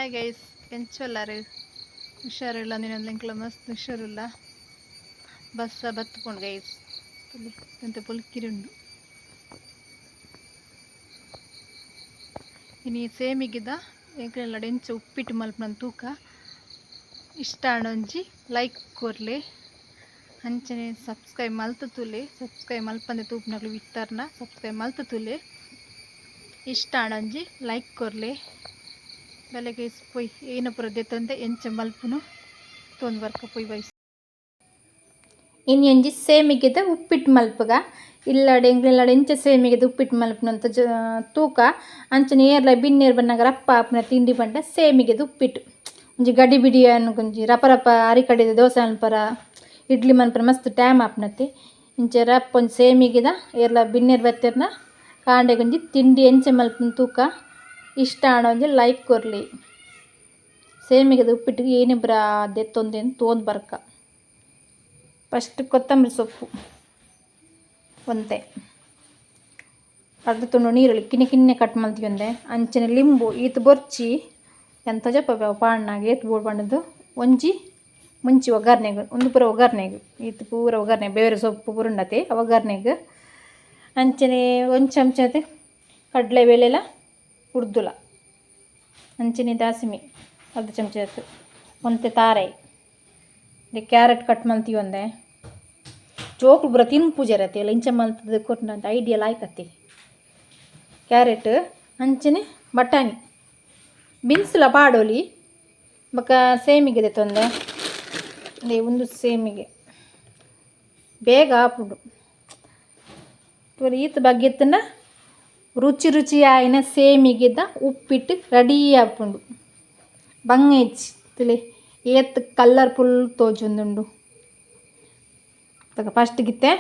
Hi guys, ಎಂಚೊಲ್ಲಾರು ಹುಷಾರಿಲ್ಲ ನಿನ್ನ ಮಸ್ತ್ ಹುಷಾರಿಲ್ಲ. ಬಸ್ಸ ಬತ್ತುಕೊಂಡು ಗೈಸ್ ಎಂತ ಪುಲ್ಕಿರಿ ಉಂಡು. ಇನಿ ಸೇಮಿಗಿದ ಎಂಕ್ಲೆಲ್ಲ ಎಂಚ ಉಪ್ಪಿಟ್ಟು ಮಲ್ಪುನ ತೂಕ ಇಷ್ಟ ಆಂಡ ಲೈಕ್ ಕೊರ್ಲೆ, ಅಂಚನೆ ಸಬ್ಸ್ಕ್ರೈಬ್ ಮಲ್ತು ತೂಲೆ. ಸಬ್ಸ್ಕ್ರೈಬ್ ಮಲ್ಪಂದೆ ತೂಪುನಕುಲು ವಿತ್ತರ್ನ ಸಬ್ಸ್ಕ್ರೈಬ್ ಮಲ್ತು ತೂಲೆ. ಇಷ್ಟ ಆಂಡ ಲೈಕ್ ಕೊರ್ಲೆ. ಬೆಲೆಗೆ ಪೊಯ್ ಏನ ಪೂರ ದೆತ್ತೊಂದೆ ಎಂಚ ಮಲ್ಪುನು ತೊಂದು ವರ್ಕ ಪೊಯ್ ಬೈಸ್. ಇನಿ ಒಂಜಿ ಸೇಮಿಗೆದ ಉಪ್ಪಿಟ್ಟು ಮಲ್ಪುಗ. ಇಲ್ಲಡೆ ಎಂಕ್ಲೆಲ್ಲಡೆ ಎಂಚ ಸೇಮಿಗೆದ ಉಪ್ಪಿಟ್ಟು ಮಲ್ಪುನು ಅಂತ ತೂಕ. ಅಂಚನೆ ಏರ್ಲ ಬಿನ್ನೇರ್ ಬನ್ನಗ ರಪ್ಪ ಆಪುನ ತಿಂಡಿ ಪಂಡ ಸೇಮಿಗೆದ ಉಪ್ಪಿಟ್ಟು. ಒಂಜಿ ಗಡಿ ಬಿಡಿ ಒಂಜಿ ರಪ ರಪ ಅರಿ ಕಡಿದ ದೋಸೆ ಮನ್ಪರ ಇಡ್ಲಿ ಮನ್ಪರ ಮಸ್ತ್ ಟೈಮ್ ಆಪುನತೆ. ಇಂಚ ರಪ್ಪ ಒಂಜಿ ಸೇಮಿಗೆದ ಏರ್ಲ ಬಿನ್ನೇರ್ ಬತ್ತೆರ್ನ ಕಾಂಡೆಗ್ ಒಂಜಿ ತಿಂಡಿ ಎಂಚ ಮಲ್ಪುನು ತೂಕ. ಇಷ್ಟ ಆಂಡ ಒಂಜಿ ಲೈಕ್ ಕೊರ್ಲೆ. ಸೇಮಿಗೆದ ಉಪ್ಪಿಟ್ಟಿಗೆ ಏನೇ ಪೂರ ದೆತ್ತೊಂದೇನು ತೋಂದು ಬರ್ಕ. ಫಸ್ಟ್ ಕೊತ್ತಂಬರಿ ಸೊಪ್ಪು ಒಂತೆ ಅರ್ಧ ತುಂಡು ನೀರುಳ್ಳಿ ಕಿನ್ನಿ ಕಿನ್ನಿ ಕಟ್ ಮಲ್ತಿಯೊಂದೆ. ಅಂಚನೆ ಲಿಂಬು ಈತ್ ಬೊರ್ಚಿ ಎಂತ ಜಪ್ಪ ಪಾಡ್ನಾಗ ಏತ್ ಬೋಡು ಪಂಡದು ಒಂಜಿ ಮುಂಚಿ ಒಗ್ಗರ್ನೆಗ್ ಒಂದು ಪೂರ ಒಗ್ಗರ್ನೆಗ್ ಈತ್ ಪೂರ ಒಗ್ಗರ್ನೆ ಬೇರೆ ಸೊಪ್ಪು ಪೂರ ಉಂಡತೆ ಒಗ್ಗರ್ನೆಗ್. ಅಂಚನೆ ಒಂದು ಚಮಚತೆ ಕಡಲೆಬೇಳೆಲ ಉರ್ದುಲ. ಅಂಚನೆ ದಾಸಿಮಿ ಅರ್ಧ ಚಮಚ ಒಂತೆ ತಾರಾಯಿ ಕ್ಯಾರೆಟ್ ಕಟ್ ಮಲ್ತಿಯೊಂದೆ. ಜೋಕುಲು ಪೂರ ತಿನ್ಪುಜೆರ್ ಅತೆ ಇಂಚ ಮಲ್ತುದು ಕೊರ್ಂಡ ಐಡಿಯಾ ಲಾಯ್ಕತ್ತೆ. ಕ್ಯಾರೆಟ್ ಅಂಚನೆ ಬಟಾಣಿ ಬೀನ್ಸ್ಲ ಪಾಡೊಲಿ. ಬೊಕ ಸೇಮಿಗೆ ದೆತ್ತೊಂದೆ. ಉಂದು ಸೇಮಿಗೆ ಬೇಗ ಆಪುಂಡು. ಈತ್ ಬಗ್ಗೆತ್ತುಂಡ ರುಚಿ ರುಚಿ ಆಯಿನ ಸೇಮಿಗೆದ ಉಪ್ಪಿಟ್ಟು ರೆಡಿ ಆಪುಂಡು. ಬಂಗ ಇಜ್ಜಿ ತೂಲೆ ಏತ್ ಕಲರ್ಫುಲ್ ತೋಜೊಂದುಂಡು. ತಕ ಫಸ್ಟ್ ಗಿತ್ತೆ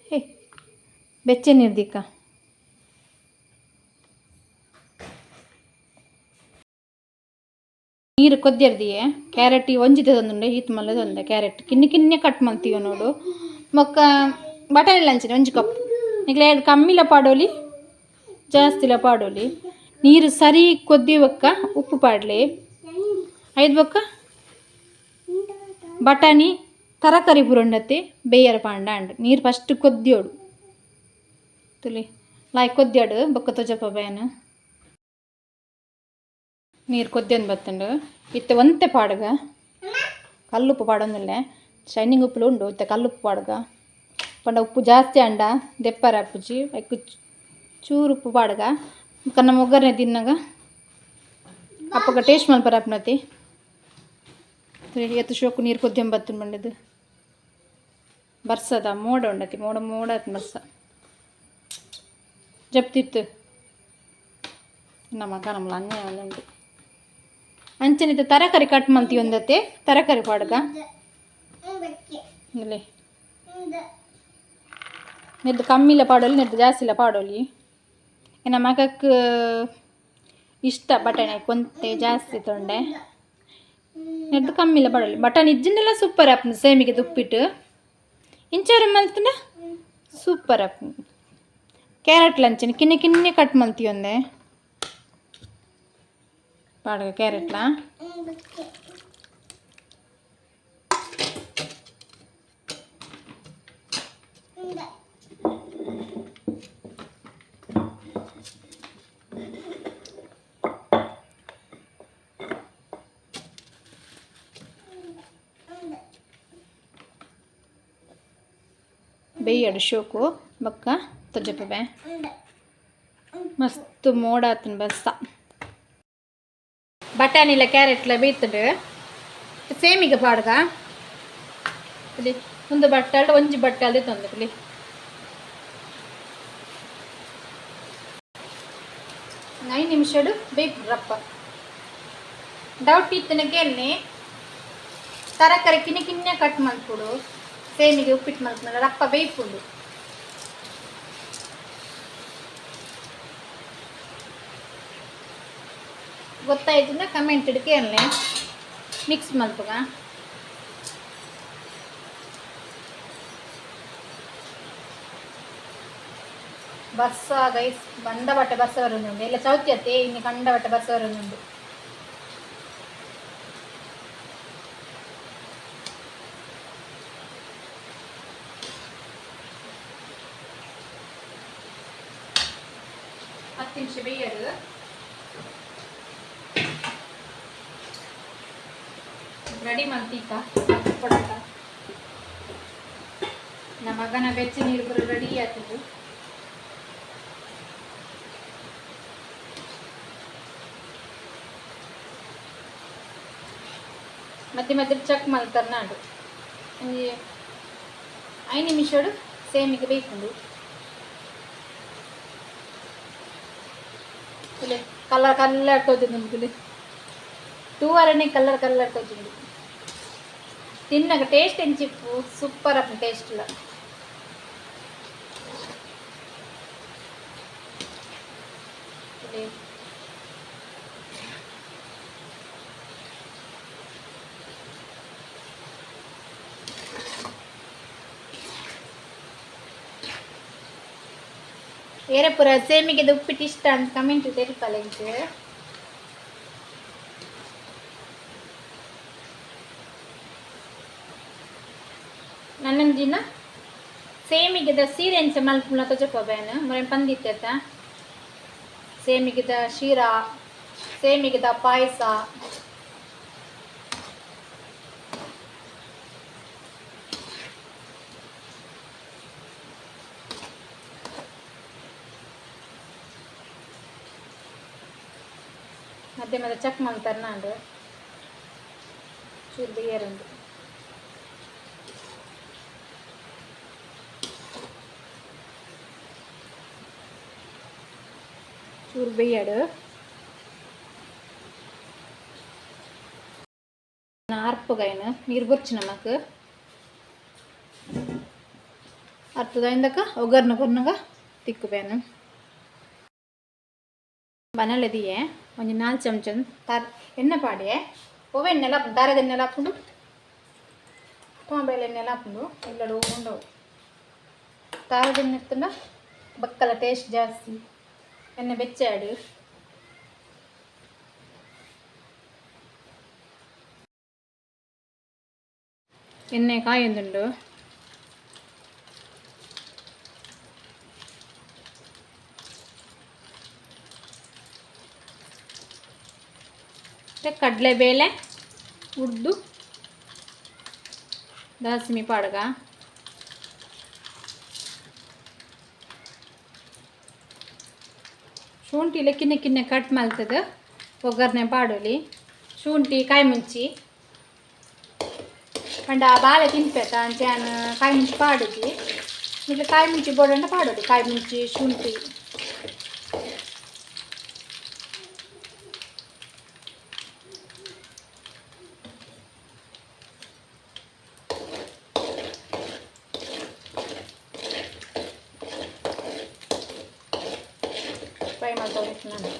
ಹೇ ಬೆಚ್ಚ ನೀರು ದೀಕ. ನೀರು ಕೊದ್ದಿರ್ದಿಯೆ ಕ್ಯಾರೆಟ್ ಒಂಜಿ ದೆತೊಂದುಂಡೆ ಈತ್ ಮಲ್ಲ ಒಂದೆ ಕ್ಯಾರೆಟ್ ಕಿನ್ನಿ ಕಿನ್ನಿ ಕಟ್ ಮಲ್ತೀವ ನೋಡು. ಬೊಕ್ಕ ಬಟಾಣಿ ಅಂಚನೆ ಒಂಜಿ ಕಪ್ ನಿಕ್ಲೆ ಕಮ್ಮಿಲ ಪಾಡೊಲಿ ಜಾಸ್ತಿಲ ಪಾಡೊಲಿ. ನೀರು ಸರಿ ಕೊದ್ದಿ ಬೊಕ್ಕ ಉಪ್ಪು ಪಾಡ್ಲೆ. ಐದು ಬೊಕ್ಕ ಬಟಾಣಿ ತರಕಾರಿ ಪೂರ ಉಂಡತೆ ಬೇಯರ ಪಾಂಡ ಅಂಡ್ ನೀರು ಫಸ್ಟ್ ಕೊದ್ದಿಯೋಡು ತುಲಿ ಲಾಯ್ಕ್ ಕೊದ್ದಿಯಾಡು ಬೊಕ್ಕ ತೋಜಪ್ಪ ಬೇನ. ನೀರು ಕೊದ್ದಿಯೊಂದು ಬತ್ತುಂಡು. ಇತ್ತೆ ಒಂತೆ ಪಾಡ್ಗ ಕಲ್ಲುಪ್ಪು ಪಾಡೊಂದುಲ್ಲೆ, ಶೈನಿಂಗ್ ಉಪ್ಪುಲು ಉಂಡು. ಇತ್ತೆ ಕಲ್ಲುಪ್ಪು ಪಾಡ್ಗ ಪಂಡ ಉಪ್ಪು ಜಾಸ್ತಿ ಆಂಡ ದೆಪ್ಪರೆ ಆಪುಜಿ. ಐಕ್ ಚೂರು ಉಪ್ಪು ಪಾಡ್ಗ. ಬೊಕ್ಕ ನಮ್ಮ ಒಗ್ಗರಣೆ ತಿನ್ನಗ ಅಪ್ಪಗ ಟೇಸ್ಟ್ ಮಲ್ಪರೆ ಆಪುನತೆ. ಏತ್ ಶೋಕು ನೀರು ಕೊದ್ದಿಯೊಂದು ಬತ್ತುಂಡು ಪಂಡುದು. ಬರ್ಸದ ಮೋಡ ಉಂಡತಿ, ಮೋಡ ಮೋಡ ಆತು ಬರ್ಸ ಜಪ್ತಿತ್ತು ನಮ್ಮ ನಮ್ಮಲ ಅನ್ಯಾಯ ಉಂಡು. ಅಂಚನೆ ತರಕಾರಿ ಕಟ್ ಮಲ್ತಿಯೊಂದತೆ ತರಕಾರಿ ಪಾಡ್ಗ. ಇಲ್ಲಿ ನೆರ್ದು ಕಮ್ಮಿಲ ಪಾಡೊಲಿ, ನೆರ್ದು ಜಾಸ್ತಿಲ ಪಾಡೊಲಿ. ಇನ್ನು ಮಗಕ್ಕೆ ಇಷ್ಟ ಬಟಾಣಿ ಕೊಂತೆ ಜಾಸ್ತಿ ತೊಂಡೆ. ನೆರ್ದು ಕಮ್ಮಿಲ ಪಾಡೊಲಿ. ಬಟಾಣಿ ಇಜ್ಜಿಂಡಲ ಸೂಪರ್ ಆಪುಂಡು ಸೇಮಿಗೆದ ಉಪ್ಪಿಟ್ಟು. ಇಂಚರ ಮಲ್ತುಂಡ ಸೂಪರ್ ಆಪುಂಡು. ಕ್ಯಾರೆಟ್ ಅಂಚನೆ ಕಿನ್ನಿ ಕಿನ್ನಿ ಕಟ್ ಮಲ್ತಿಯೊಂದೆ ಪಾಡ್ಗ ಕ್ಯಾರೆಟ್ಲ. ಬೇಯಡ್ ಶೋಕು ಬೊಕ್ಕ ತೊಜಪೆ ಮಸ್ತ್ ಮೋಡ ಆತುಂಡು ಬರ್ಸ. ಬಟಾಣಿಲ ಕ್ಯಾರೆಟ್ಲ ಬೇಯ್ತುಂಡು. ಸೇಮಿಗೆ ಪಾಡ್ಗ. ಇಲ್ಲಿ ಒಂದು ಬಟ್ಟಲ್ಡ್ ಒಂಜಿ ಬಟ್ಟಲ್ ದೆತ್ತೊಂದು ಇಲ್ಲಿ. 5 ನಿಮಿಷಡ್ ಬೇಯ್ಪುಂಡು ರಪ್ಪ. ಡೌಟ್ ಇತ್ತಿನ ಕೇನ್ನೆ. ತರಕಾರಿ ಕಿನ್ನಿ ಕಿನ್ನಿ ಕಟ್ ಮಲ್ಪೊಡು. ಸೇಮಿಗೆ ಉಪ್ಪಿಟ್ಟು ಮಲ್ಪುಂಡ ರಪ್ಪ ಬೇಯ್ಪುಂಡು. ಗೊತ್ತಾಯ್ತಂದ್ರೆ ಕಮೆಂಟ್ ಕೇನ್ಲೆ. ಮಿಕ್ಸ್ ಮಲ್ಪುಗ. ಬರ್ಸ ಗೈಸ್, ಕಂಡಬಟ್ಟೆ ಬರ್ಸ ಬರೋದುಂಡು. ಎಲ್ಲ ಚೌತಿ ಅತ್ತೆ ಇನ್ನು ಕಂಡಬಟ್ಟೆ ಬರ್ಸ ಬರೋದುಂಡು. 10 ನಿಮಿಷ ಬೇಯಡು. ರೆಡಿ ಮಲ್ತೀಕ ಕೊಡಕ. ನಮ್ಮ ಮಗನ ಬೆಚ್ಚ ನೀರು ಬರೋ ರೆಡಿ ಆಗ್ತದೆ. ಮಧ್ಯೆ ಮಧ್ಯೆ ಚೆಕ್ ಮಲ್ತಾರ ನಾಡು. ಒಂಜಿ 5 ನಿಮಿಷಡು ಸೇಮಿಗೆ ಬೇಯ್ಕೊಂಡು. ಕಲರ್ ಕಲರ್ ತೋಜುಂಡು ನಮ್ಗೆ. ತೂವರನೆ ಕಲರ್ ಕಲರ್ ತೋಜುಂಡು. ತಿನ್ನಗ ಟೇಸ್ಟ್ ಎಂಚಿಪ್ಪು, ಸೂಪರ್ ಅಪ್ಪ ಟೇಸ್ಟ್. ಏರಪುರ ಸೇಮಿಗೆದ ಉಪ್ಪಿಟ್ಟು ಇಷ್ಟ ಅಂತ ಕಮೆಂಟ್ ತೆರಿಪಲ್ಲ ಎಂಕ್. ನನ್ನೊಂದಿನ ಸೇಮಿಗೆದ ಸೀರೆ ಎಂಚ ಮಲ್ಪುನ ತೊಜಪ ಬೇನ ಮೊರೆ ಪಂದಿತ್ತೆತ. ಸೇಮಿಗೆದ ಶೀರಾ, ಸೇಮಿಗೆದ ಪಾಯಸ. ಮಧ್ಯೆ ಮಧ್ಯೆ ಚೆಕ್ ಮಲ್ತಾರ ನಾಂಡು. ಚೂರು ಬೇಯರುಂಡು. ಚೂರು ಬೇಯಡು. ಅರ್ಪುಗಾಯನ ನೀರು ಬೊರ್ಚು ನಮಕ್. ಅರ್ತದ ಇಂದಕ ಒಗ್ಗರ್ನ ಕೊರ್ನಗ ತಿಕ್ಕು ಬೇನು. ಬನಲೆದಿಯೆ ಒಂಜಿ 4 ಚಮಚ ತಾರ್ ಎಣ್ಣೆ ಪಾಡಿಯೆ. ಒವೆ ಎಣ್ಣೆಲ ದಾರದ ಎಣ್ಣೆಲ ಹಾಕೊಂಡು, ಬೇಳೆ ಎಣ್ಣೆಲ ಹಾಕೊಂಡು ಇಲ್ಲಡು ಉಂಡವು. ತಾರದ ಎಣ್ಣೆ ಇರ್ತಂಡ ಬಕ್ಕಲ ಟೇಸ್ಟ್ ಜಾಸ್ತಿ. ಎಣ್ಣೆ ಬೆಚ್ಚಾಡು. ಎಣ್ಣೆ ಕಾಯೊಂದುಂಡು. ಕಡಲೆಬೇಳೆ, ಉದ್ದು, ದಾಸಿಮಿ ಪಾಡ್ಗ. ಶುಂಠಿಲ ಕಿನ್ನೆ ಕಿನ್ನೆ ಕಟ್ ಮಲ್ತದ ಒಗ್ಗರಣೆ ಪಾಡೊಲಿ. ಶುಂಠಿ ಕಾಯಿ ಮುಂಚಿ ಪಂಡ ಬಾಳೆ ತಿನ್ಪೆತ ಅಂಚೆ ಕಾಯಿ ಮುಂಚಿ ಪಾಡುಜಿ. ಇಟ್ಲೆ ಕಾಯಿ ಮುಂಚಿ ಬೋಡಂಡ ಪಾಡೋದು ಕಾಯಿ ಮುಂಚಿ ಶುಂಠಿ. ಫ್ರೈ ಮಾಡ್ಕೋಬೇಕು ನಾನು.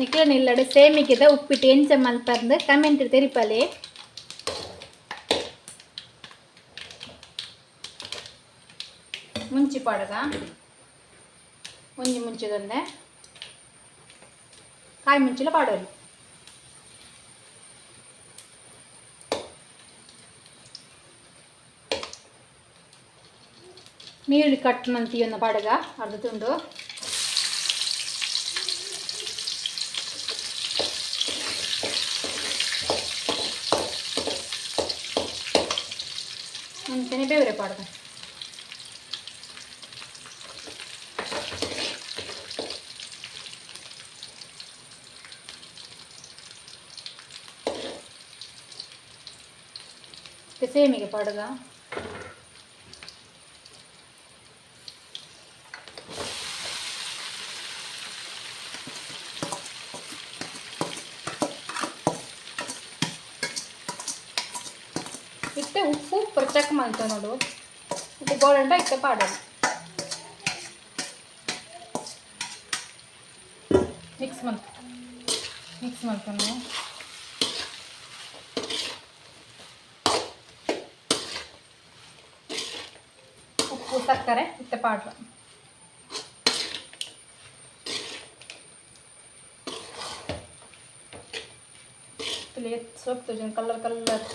ನಿಕ್ಲ ನಿಲ್ಲಡು ಸೇಮಿಗೆದ ಉಪ್ಪಿಟ್ಟು ಎಂಚ ಮಲ್ಪರ್ಂದು ಕಮೆಂಟ್ ತೆರಿಪಲೆ. ಮುಂಚಿ ಪಾಡಗ ಒಂಜಿ ಮುಂಚಿದೊಂದೆ ಕಾಯಿ ಮುಂಚಿಲ ಪಾಡೋಲಿ. ನೀರುಳ್ಳಿ ಕಟ್ ಮಂತಿಯೊಂದು ಪಾಡಗ ಅರ್ಧ ತುಂಡು. ಅಂಚನೆ ಬೇರೆ ಪಾಡಗ. ಸೇಮಿಗೆ ಪಾಡಗ. ಇತ್ತೆ ಉಪ್ಪು ಚೆಕ್ ಮಲ್ತ ನೋಡು. ಉಪ್ಪು ಬೋಡಂಡ ಇತ್ತೆ ಪಾಡೋದು. Mix ಮಲ್ತ mix ಮಲ್ತಾನು. ಉಪ್ಪು ಸಕ್ಕರೆ ಇತ್ತೆ ಪಾಡ್ಲ. ಸೊಪ್ಪು ಕಲರ್ ಕಲರ್.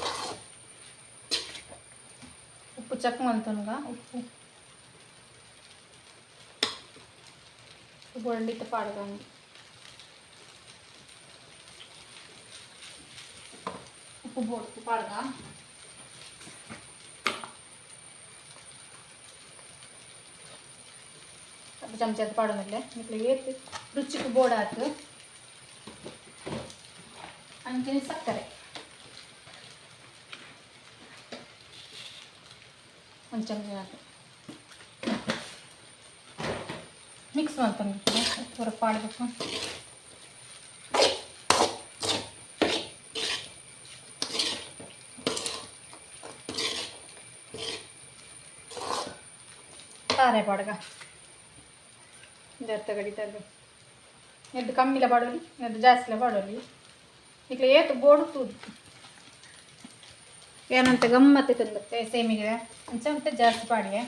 ಉಪ್ಪು ಚೆಕ್ ಮಲ್ತೊನ್ಗ ಉಪ್ಪು ಬೋಂಡಿತ ಪಾಡ್ಗ ಉಪ್ಪು ಬೋಡು ಪಾಡ್ಗ ಚಮಚ ಪಾಡೋದಿಲ್ಲ ನಿಕ್ಲೆ ಏತ್ ರುಚಿಗೆ ಬೋಡಾತು ಅಂಚನೆ ಸಕ್ಕರೆ ಒಂದು ಚಮಚ ಹಾಕು ಮಿಕ್ಸ್ ಮಾಡ್ಕೊಂಡು ಪೂರ ಪಾಡಬೇಕು. ತಾರೆ ಪಾಡ್ಗ ಜರ್ತ ಗಡಿತದ್ದು ಎದ್ದು ಕಮ್ಮಿಲ ಪಾಡೋಲಿ ಎದ್ದು ಜಾಸ್ತಿಲ ಪಾಡೋಲಿ ಇಕ್ಲೆ ಏತು ಬೋಡು ತೂದು ಏನಂತ ಗಮ್ಮತ್ತೆ ತಂದತ್ತೆ ಸೇಮಿಗೆ ಅಂಚ ಜಾಸ್ತಿ ಪಾಡಿಗೆ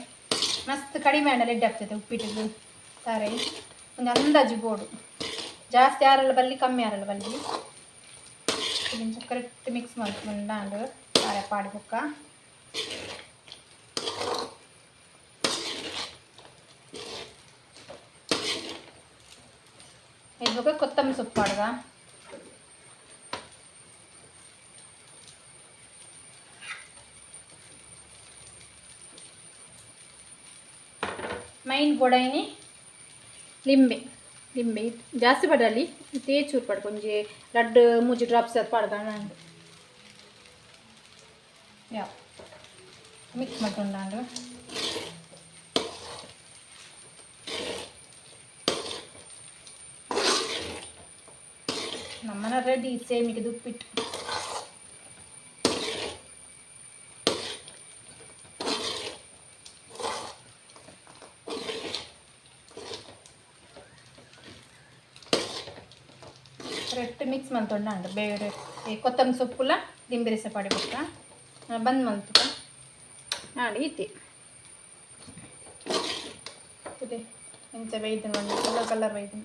ಮಸ್ತ್ ಕಡಿಮೆ ಆಂಡಲ ಎಡ್ಡೆ ಆಗ್ತದೆ ಉಪ್ಪಿಟ್ಟಿದ್ದು ತಾರೆ ಒಂದು ಅಂದಾಜು ಬೋಡು ಜಾಸ್ತಿ ಆರಲ್ಲ ಬಲ್ಲಿ ಕಮ್ಮಿ ಆರಲ್ಲ ಬಲ್ಲಿ ಕರೆಕ್ಟ್ ಮಿಕ್ಸ್ ಮಾಡ್ಕೊಂಡು ತಾರೆ ಪಾಡಿ ಬೊಕ್ಕ ಇವಾಗ ಕೊತ್ತಂಬರಿ ಸೊಪ್ಪು ಪಾಡ್ಗ ಮೈನ್ ಬೊಡೈನಿ ಲಿಂಬೆ ಲಿಂಬೆ ಜಾಸ್ತಿ ಪಡಲಿ ಇತ್ತೇ ಚೂರು ಪಡ್ಕ ಒಂಜಿ ರಡ್ಡ್ ಮೂಜಿ ಡ್ರಾಪ್ಸ್ ಅದು ಪಾಡ್ಗ ಯಾ ಮಿಕ್ಸ್ ಮಾಡ್ಕೊಂಡು ನಮ್ಮನ ರೆಡಿ ಸೇಮಿಗೆ ಉಪ್ಪಿಟ್ಟು. ಕರೆಕ್ಟ್ ಮಿಕ್ಸ್ ಮಲ್ತೊಂಡು ಬೇರೆ ಈ ಕೊತ್ತಂಬರಿ ಸೊಪ್ಪುಲ ಲಿಂಬೆ ರಸ ಪಾಡಿ ಬೊಕ್ಕ ಬಂದ್ ಮಲ್ತುಕ ಆಂಡ್ ಈತೆ ಇದೆ ಇಂಚ ಬೈದಿನ ಕಲರ್ ಕಲರ್ ಬೈದಿನ.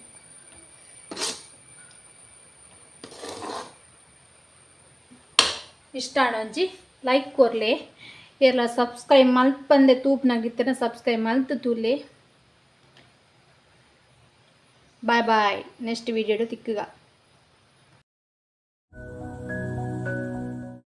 ಇಷ್ಟ ಒಂಜಿ ಲೈಕ್ ಕೊರ್ಲೆ ಏರ್ಲ ಸಬ್ಸ್ಕ್ರೈಬ್ ಮಲ್ಪಂದೆ ತೂಪ್ನಾಗಿತ್ತನ ಸಬ್ಸ್ಕ್ರೈಬ್ ಮಲ್ತ್ ತೂಲೆ. ಬಾಯ್ ಬಾಯ್, ನೆಕ್ಸ್ಟ್ ವೀಡಿಯೋ ತಿಕ್ಕುಗ.